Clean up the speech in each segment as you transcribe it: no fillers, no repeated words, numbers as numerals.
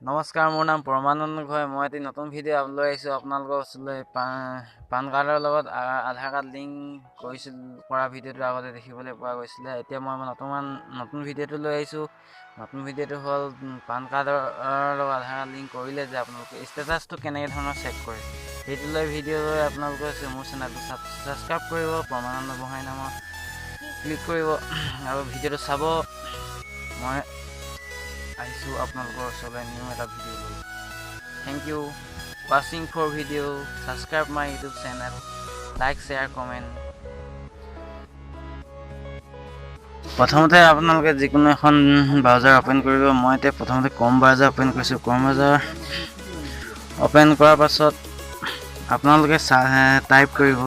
নমস্কাৰ, মোৰ নাম পৰমানন্দ ঘয়। মই এটি নতুন ভিডিঅ' লৈ আহিছোঁ আপোনালোকৰ ওচৰলৈ। পান কাৰ্ডৰ লগত আধাৰ কাৰ্ড লিংক কৰিছিল কৰা ভিডিঅ'টো আগতে দেখিবলৈ পোৱা গৈছিলে। এতিয়া মই নতুন ভিডিঅ'টো লৈ আহিছোঁ। নতুন ভিডিঅ'টো হ'ল পান কাৰ্ডৰ লগত আধাৰ কাৰ্ড লিংক কৰিলে যে আপোনালোকে ষ্টেটাছটো কেনেকৈ ধৰণৰ চেক কৰে, সেইটো লৈ ভিডিঅ' লৈ আপোনালোকে মোৰ চেনেলটো ছাবস্ক্ৰাইব কৰিব, পৰমানন্দ গোহাঁই নামৰ ক্লিক কৰিব আৰু ভিডিঅ'টো চাব। মই আহিছোঁ আপোনালোকৰ ওচৰলৈ নিউ এটা ভিডিঅ' লৈ। Thank you watching for video. Subscribe my YouTube channel, like, share, comment. প্ৰথমতে আপোনালোকে যিকোনো এখন ব্ৰাউজাৰ অ'পেন কৰিব। মই এতিয়া প্ৰথমতে ক্ৰম ব্ৰাউজাৰ অ'পেন কৰিছোঁ। ক্ৰম ব্ৰাউজাৰ অ'পেন কৰাৰ পাছত আপোনালোকে টাইপ কৰিব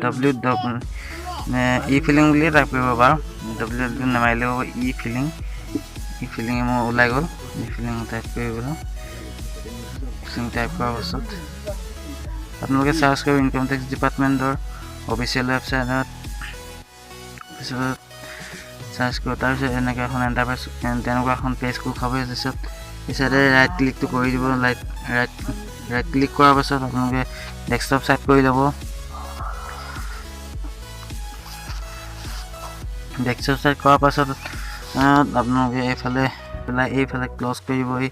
ডব্লিউ ডব্লিউ ই ফিলিং বুলিয়ে টাইপ কৰিব বাৰু, ডব্লিউ ডব্লিউ নামাৰিলেও ই ফিলিং, ই ফিলিং মোৰ ওলাই গ'ল। ই ফিলিং টাইপ কৰিব, ফিলিং টাইপ কৰাৰ পাছত আপোনালোকে চাৰ্চ কৰিব ইনকাম টেক্স ডিপাৰ্টমেণ্টৰ অফিচিয়েল ৱেবছাইটত, অফিচিয়েলত চাৰ্চ কৰিব। তাৰপিছত এনেকৈ এখন এণ্টাৰপ্ৰাইজ তেনেকুৱা এখন পেজ খোল খাব। তাৰপিছত এই চাইডে ৰাইট ক্লিকটো কৰি দিব। ৰাইট ক্লিক কৰাৰ পাছত আপোনালোকে ডেস্কটপ চাইট কৰি ল'ব। ডেস্কটপ চাইট কৰাৰ পাছত আপোনালোকে এইফালে পেলাই এইফালে ক্ল'জ কৰি দিব, এই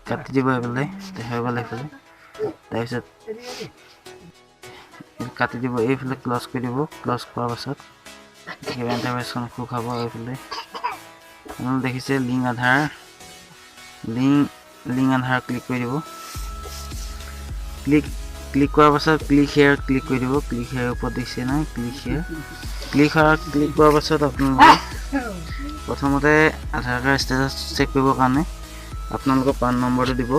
কাটি দিব এইফালে, হৈ গ'ল এইফালে। তাৰপিছত কাটি দিব, এইফালে ক্ল'জ কৰি দিব। ক্ল'জ কৰাৰ পাছত এণ্টাৰপ্ৰাইজখন খোল খাব। এইফালে আপোনালোকে দেখিছে link Aadhaar, link Aadhaar click কৰি দিব। ক্লিক কৰাৰ পাছত ক্লিক হেয়াৰ ক্লিক কৰি দিব। ক্লিক হেয়াৰ ওপৰত দেখিছে নহয়, ক্লিক হেয়াৰ, ক্লিক কৰাৰ পাছত আপোনালোকে প্ৰথমতে আধাৰ কাৰ্ড ষ্টেটাছ চেক কৰিবৰ কাৰণে আপোনালোকৰ পান নম্বৰটো দিব।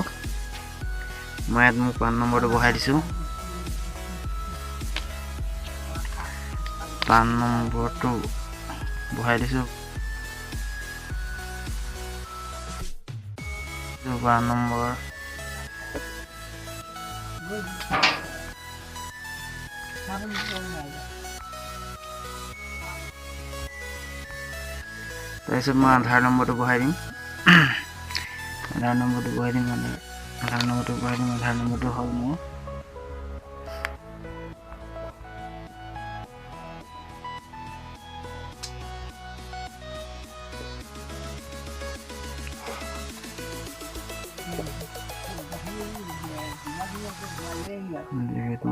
মই ইয়াত মোৰ পান নম্বৰটো বহাই দিছোঁ। পান নম্বৰটো বহাই দিছোঁ। পান নম্বৰ তাৰপিছত মই আধাৰ নম্বৰটো বহাই দিম। আধাৰ নম্বৰটো বহাই দিম। আধাৰ নম্বৰটো বহাই দিম। আধাৰ নম্বৰটো হ'ল মোৰ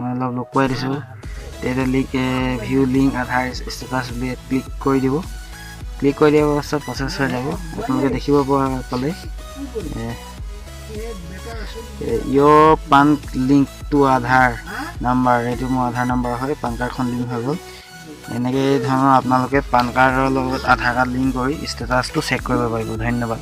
মই অলপ লুকুৱাই দিছোঁ। তেতিয়া লিংক ভিউ লিংক আধাৰ ষ্টেটাছ বুলি ক্লিক কৰি দিব। ক্লিক কৰি দিয়াৰ পাছত প্ৰচেছ হৈ যাব। আপোনালোকে দেখিব পৰা পালে your PAN link to Aadhaar number, এইটো মোৰ আধাৰ নাম্বাৰ হয়, পান কাৰ্ডখন লিংক হৈ গ'ল। এনেকৈ ধৰণৰ আপোনালোকে পান কাৰ্ডৰ লগত আধাৰ কাৰ্ড লিংক কৰি ষ্টেটাছটো চেক কৰিব পাৰিব। ধন্যবাদ।